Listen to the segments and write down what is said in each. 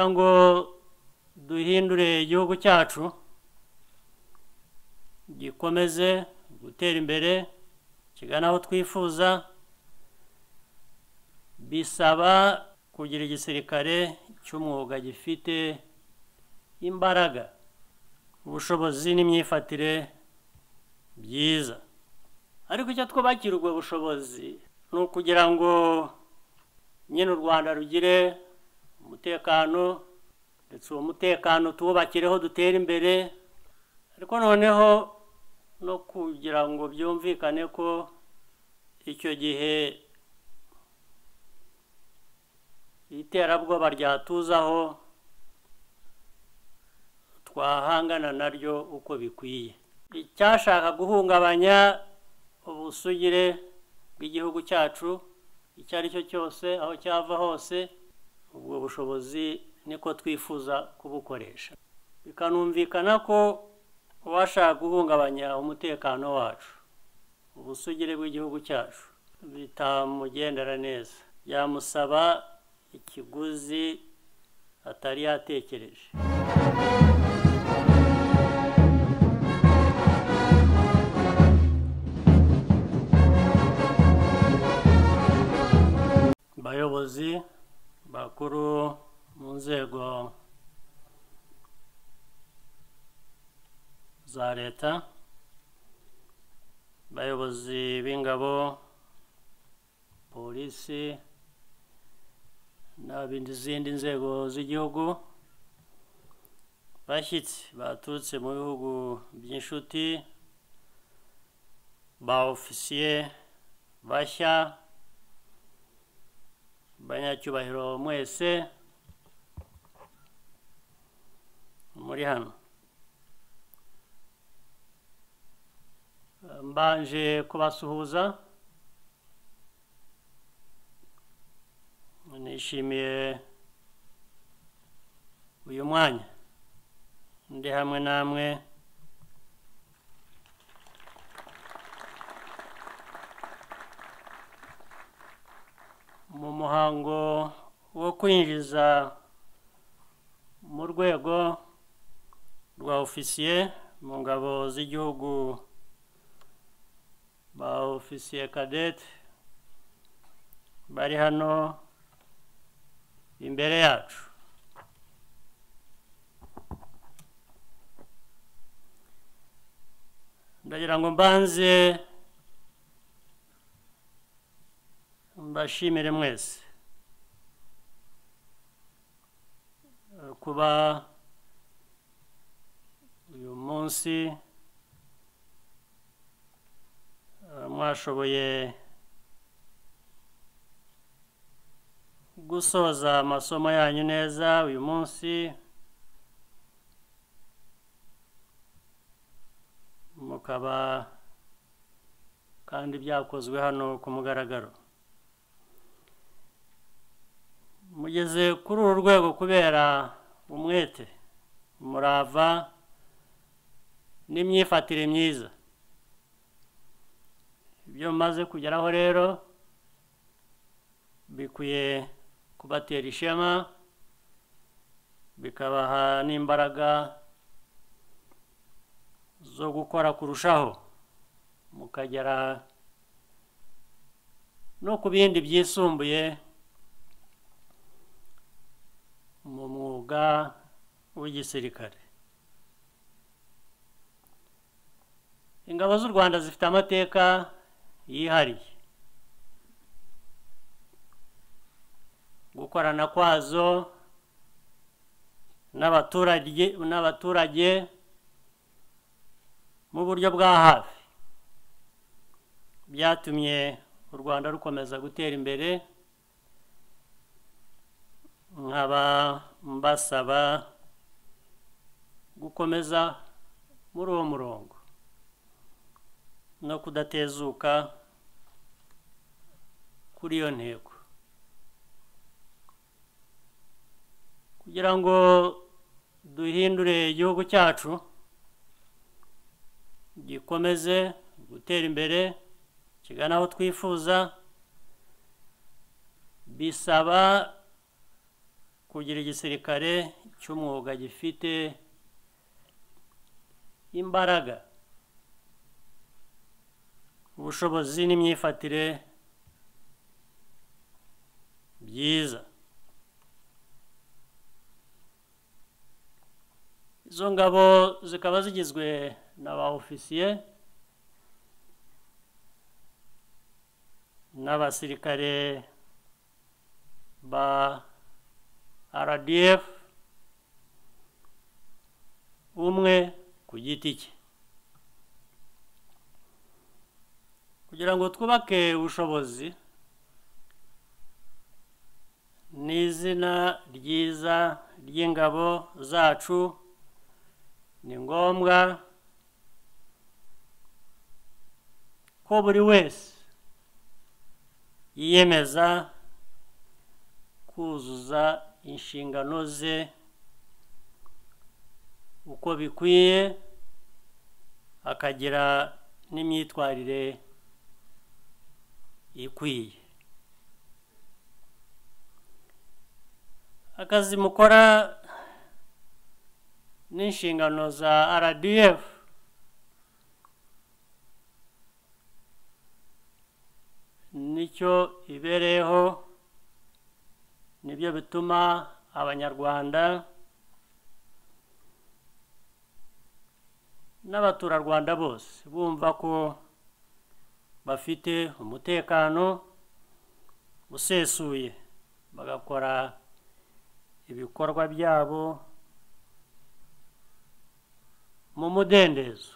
Kugira ngo duhindure igihugu cyacu gikomeze gutera imbere kigana aho twifuza, bisaba kugira igisirikare cy'umwuga gifite imbaraga, ubushobozi n'imyifatire byiza. Ariko icyo twubakira ubwo bushobozi ni ukugira ngo nyine u Rwanda rugire umutekano, ndetse uwo mutekano tuwubakireho dutere imbere, ariko noneho no kugira ngo byumvikane ko icyo gihe iterabwoba ryatuzaho twahangana naryo uko bikwiye. Icyashaka guhungabanya ubusugire bw'igihugu cyacu icyo ari cyo cyose, aho cyava hose, ubwo bushobozi niko twifuza kubukoresha. Bikanumvikana ko uwashaka guhungabanya umutekano wacu, ubusugire bw'igihugu cyacu, bitamugendera neza, byamusaba ikiguzi atari yatekereje. Bayobozi bakuru mu nzego za leta, bayobozi b'ingabo, polisi n'izindi nzego z'igihugu, bashyitsi baturutse mu bihugu by'inshuti, ba ofisiye bashya, banyacyubahiro mwese muri hano, mbanje kubasuhuza. Nishimiye uyu mwanya ndi hamwe namwe mu muhango wo kwinjiza mu rwego rwa ofisiye mu ngabo z'igihugu ba ofisiye kadete bari hano imbere yacu. Ndagira ngo mbanze mbashimire mwese kuba uyu munsi mwashoboye gusoza amasomo yanyu neza uyu munsi, mukaba kandi byakozwe hano ku mugaragaro. Mugeze kuri uru rwego kubera umwete, umurava n'imyifatire myiza. Ibyo mumaze kugeraho rero bikwiye kubatera ishema, bikabaha n'imbaraga zo gukora kurushaho, mukagera no ku bindi byisumbuye mu mwuga w'igisirikare. Ingabo z'u Rwanda zifite amateka yihariye. Gukorana kwazo n'abaturage mu buryo bwa hafi byatumye u Rwanda rukomeza gutera imbere. Nkaba mbasaba gukomeza muri uwo murongo no kudatezuka kuri iyo ntego, kugira ngo duhindure igihugu cyacu gikomeze gutera imbere kigana aho twifuza. Bisaba kugira igisirikare cy'umwuga gifite imbaraga, ubushobozi n'imyifatire byiza. Izo ngabo zikaba zigizwe na ba ofisiye n'abasirikare ba RDF umwe ku giti cye. Kugira ngo twubake ubushobozi n'izina ryiza ry'ingabo zacu, ni ngombwa ko buri wese yiyemeza kuzuza inshingano ze uko bikwiye, akagira n'imyitwarire ikwiye. Akazi mukora n'inshingano za RDF nicyo ibereyeho, nibyo bituma Abanyarwanda n'abaturarwanda bose bumva ko bafite umutekano usesuye, bagakora ibikorwa byabo mu mudendezo.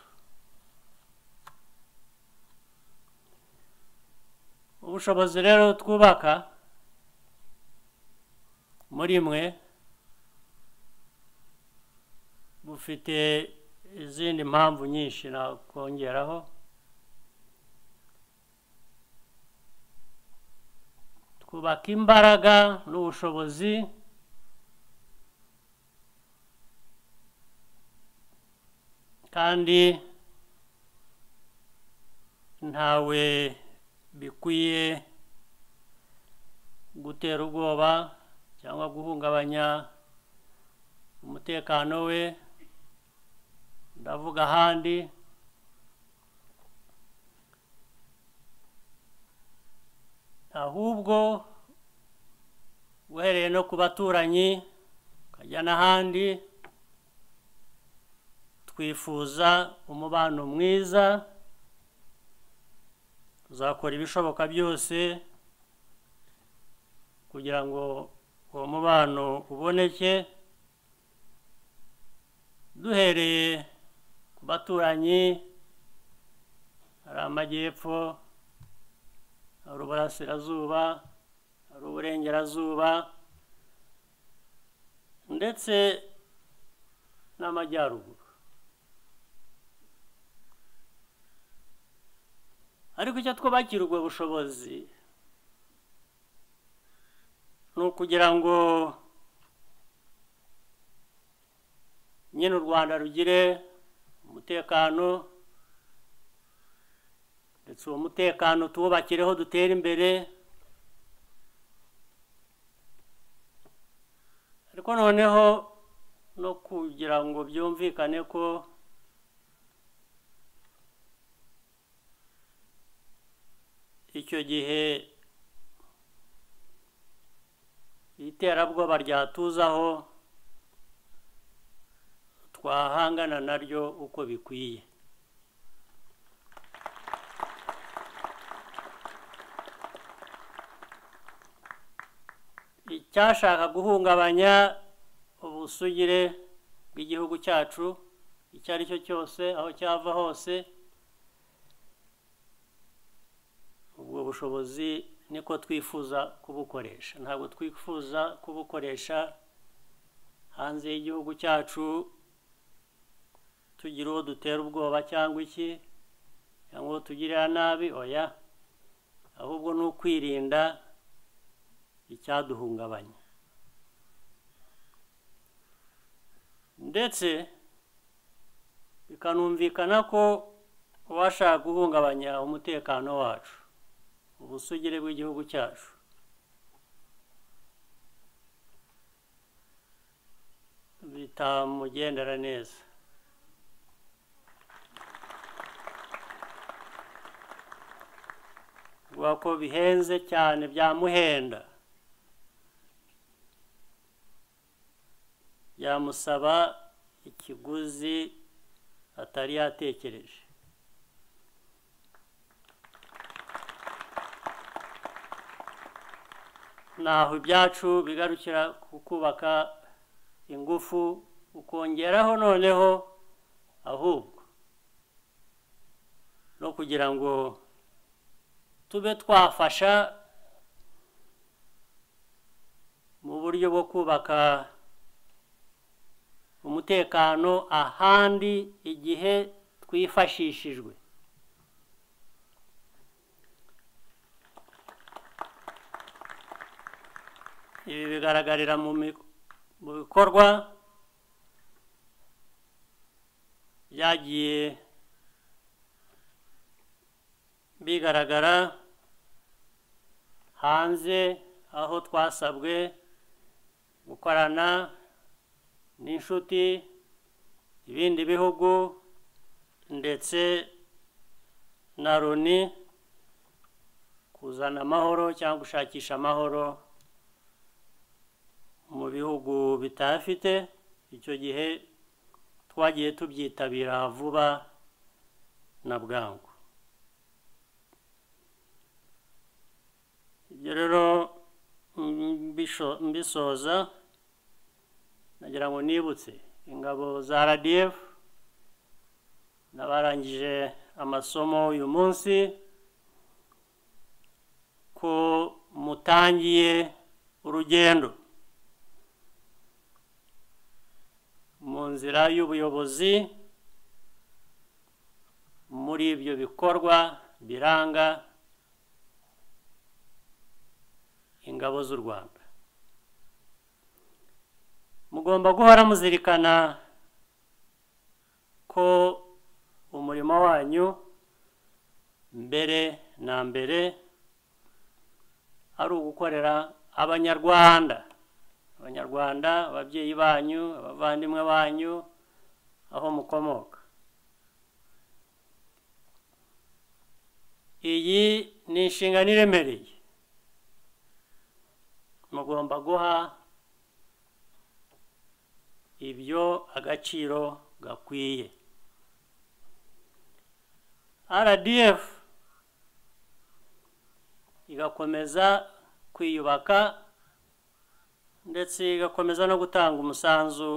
Ubushobozi rero twubaka muri mwe bufite izindi mpamvu nyinshi nakongeraho. Twubaka imbaraga n'ubushobozi kandi ntawe bikwiye gutera ubwoba cyangwa guhungabanya umutekano we. Ndavuga ahandi ahubwo uhereye no ku baturanyi ukajya n'ahandi, twifuza umubano mwiza. Tuzakora ibishoboka byose kugira ngo uwo mubano uboneke, duhereye ku baturanyi, hari amajyepfo, hari uburasirazuba, hari uburengerazuba ndetse n'amajyaruguru. Ariko icyo twubakira ubwo bushobozi ni ukugira ngo nyine u Rwanda rugire umutekano, ndetse uwo mutekano tuwubakireho dutere imbere. Ariko noneho no kugira ngo byumvikane ko icyo gihe iterabwoba ryatuzaho twahangana naryo uko bikwiye. Icyashaka guhungabanya ubusugire bw'igihugu cyacu icyo ari cyo cyose, aho cyava hose, ubwo bushobozi niko twifuza kubukoresha. Ntabwo twifuza kubukoresha hanze y'igihugu cyacu tugira uwo dutera ubwoba cyangwa iki cyangwa uwo tugirira nabi, oya, ahubwo ni ukwirinda icyaduhungabanya. Ndetse bikanumvikana ko uwashaka guhungabanya umutekano wacu, ubusugire bw'igihugu cyacu, bitamugendera neza. Ko bihenze cyane byamuhenda, byamusaba ikiguzi atari yatekereje. Naho ibyacu bigarukira ku kubaka ingufu, ukongeraho noneho ahubwo no kugira ngo tube twafasha mu buryo bwo kubaka umutekano ahandi igihe twifashishijwe. Ibi bigaragarira mu bikorwa byagiye bigaragara hanze, aho twasabwe gukorana n'inshuti, ibindi bihugu ndetse na Loni kuzana amahoro cyangwa gushakisha amahoro mu bihugu bitafite. Icyo gihe twagiye tubyitabira vuba na bwangu. Ibyo rero mbisoza nagira ngo nibutse ingabo za RDF n'abarangije amasomo uyu munsi ko mutangiye urugendo mu nzira y'ubuyobozi muri ibyo bikorwa biranga ingabo z'u Rwanda. Mugomba guhora muzirikana ko umurimo wanyu mbere na mbere ari ugukorera Abanyarwanda, Abanyarwanda, ababyeyi banyu, abavandimwe banyu, aho mukomoka. Iyi ni inshingano iremereye mugomba guha ibyo agaciro gakwiye. RDF igakomeza kwiyubaka ndetse igakomeza no gutanga umusanzu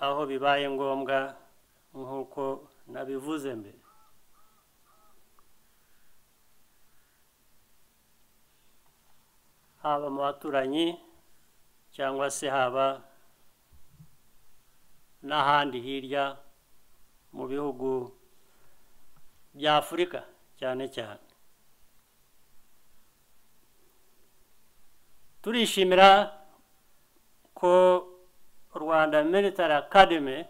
aho bibaye ngombwa nk'uko nabivuze mbere. Haba mu baturanyi cyangwa se haba n'ahandi hirya mu bihugu bya Afurika cyane cyane. Turishimira ko Rwanda Military Academy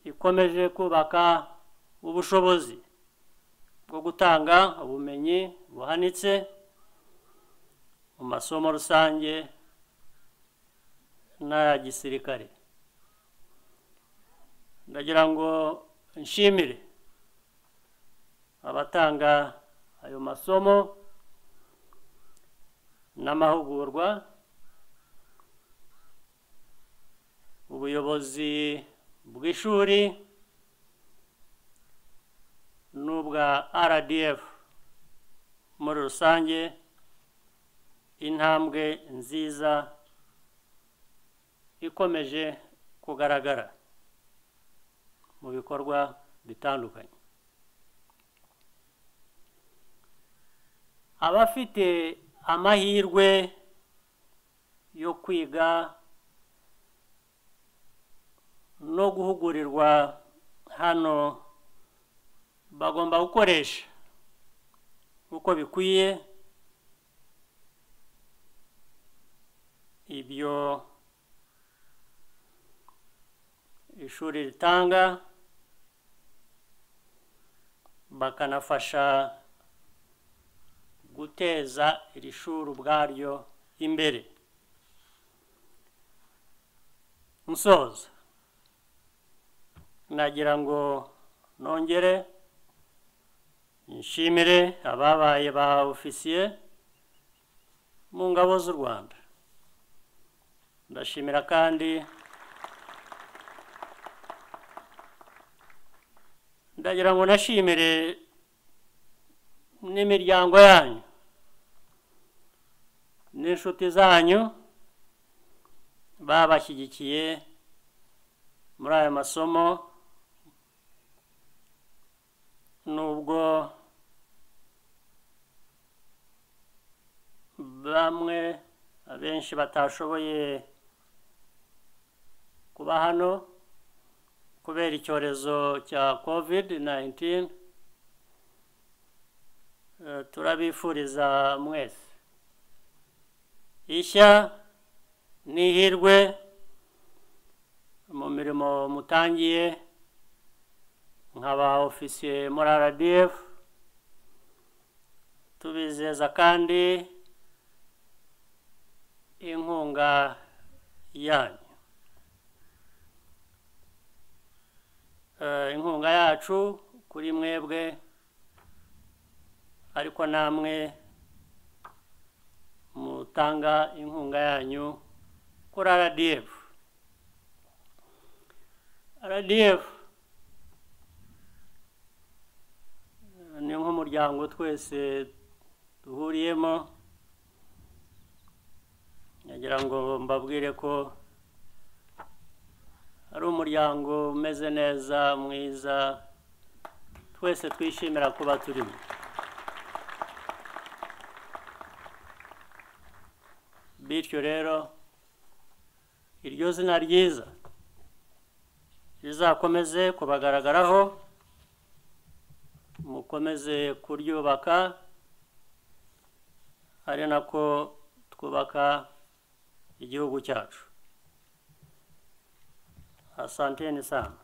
ikomeje kubaka ubushobozi bwo gutanga ubumenyi buhanitse mu masomo rusange n'aya gisirikare. Ndagira ngo nshimire abatanga ayo masomo n'amahugurwa, ubuyobozi bw'ishuri n'ubwa RDF muri rusange, intambwe nziza ikomeje kugaragara mu bikorwa bitandukanye. Abafite amahirwe yo kwiga no guhugurirwa hano bagomba gukoresha uko bikwiye ibyo ishuri ritanga, bakanafasha guteza iri shuri ubwaryo imbere. Nsoza nagira ngo nongere nshimire ababaye ba ofisiye mu ngabo z'u Rwanda. Ndashimira kandi ndagira ngo nashimire n'imiryango yanyu n'inshuti zanyu babashyigikiye muri aya masomo, nubwo bamwe abenshi batashoboye kuba hano kubera icyorezo cya COVID-19. Turabifuriza mwese ishya n'ihirwe mu mirimo mutangiye nk'aba ofisiye muri RDF. Tubizeza kandi inkunga yanyu, inkunga yacu kuri mwebwe, ariko namwe mutanga inkunga yanyu kuri RDF. RDF ni nk'umuryango twese duhuriyemo. Nagira ngo mbabwire ko ari umuryango umeze neza, mwiza, twese twishimira kuba turimo. Bityo rero iryo zina ryiza rizakomeze kubagaragaraho, mukomeze kuryubaka, ari nako twubaka igihugu cyacu. Asanteni sana.